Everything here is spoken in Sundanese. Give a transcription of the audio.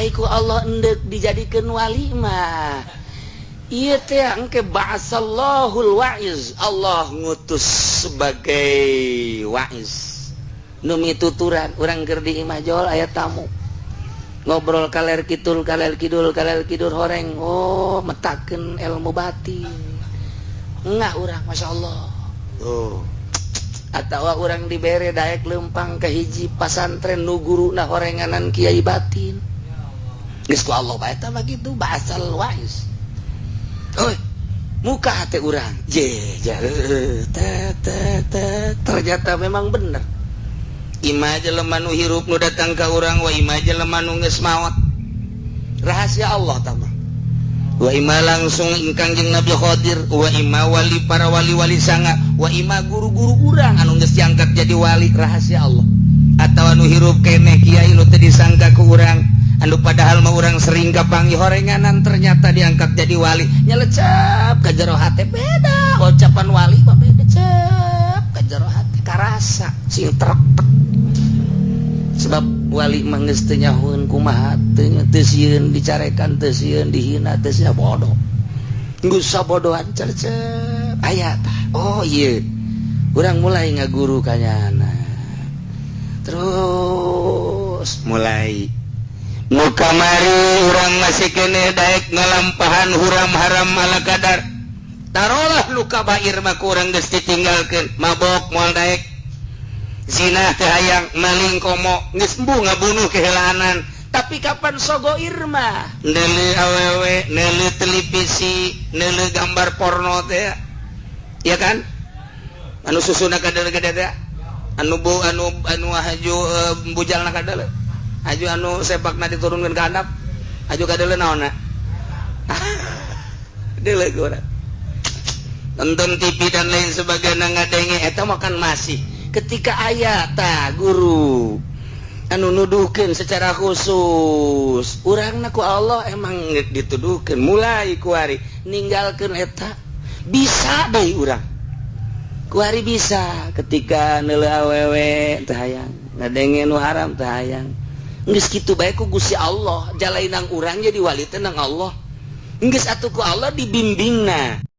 Ai ku Allah endek dijadikeun wali mah, ieu teh engke ba'asallahul wa'iz, Allah ngutus sebagai wa'iz nu mituturan. Urang keur di imah jol, aya tamu ngobrol kaler kidul, kaler kidul, kaler kidul, horeng, oh, metakeun ilmu batin. Enggak urang, Masya Allah. Oh, atau urang dibere daek lempang ke hiji pasantren nu guruna horenganan kiai batin. Geus ku Allah bae eta mah kitu, ba'asal wa'iz. Oh, muka hati urang je je te te te, ternyata memang bener. Ima jelema nu hirup nu datang ka urang, wa ima jelema nu geus maot, rahasia Allah tama. Wa ima langsung ingkang jeung Nabi Khadir, wa ima wali, para wali-wali sanga, wa ima guru-guru urang anu geus diangkat jadi wali, rahasia Allah. Atau anu hirup keneh, kiai nu teu disangka ku urang, anu padahal mah urang sering kapanggih horenganan, ternyata diangkat jadi wali. Nyelecep ka jero hate, beda ucapan wali mah, beda. Cep ka jero hate, karasa sing trek, sebab wali mah geus teu nyahoeun kumaha, teu teu sieun dicarekan, teu sieun dihina, teu sieun bodoh, geus sabodohan. Cercep aya tah, oh iya, urang mulai ngaguru kanyana, terus mulai nu kamari urang masih kene daek ngalampahan huram haram ala kadar. Tarolah nu kabair mah kurang geus ditinggalkeun, mabok moal daek, zina teu hayang, maling komo, geus embuh ngabunuh kehelanan. Tapi kapan sogoir mah neuleuh awewe, neuleuh televisi, neuleuh gambar porno teh ya kan, anu susuna kadeuleung gede teh, anu bu anu anu haju bujalna kadeuleung, aju anu sepakna diturunkeun ka handap, aju kadeuleung naonna deuleu urang, nonton TV dan lain sebagainya, ngadenge eta makan. Masih ketika aya ta guru anu nuduhkeun secara khusus urang ku Allah, emang dituduhkeun, mulai kuari ninggalkeun eta. Bisa deui urang kuari, bisa ketika neuleuh awewe teu hayang, ngadenge nu haram teu hayang. Geus kitu bae ku Gusti Allah jalainang urang jadi wali teh nang Allah. Geus atuh ku Allah dibimbingna.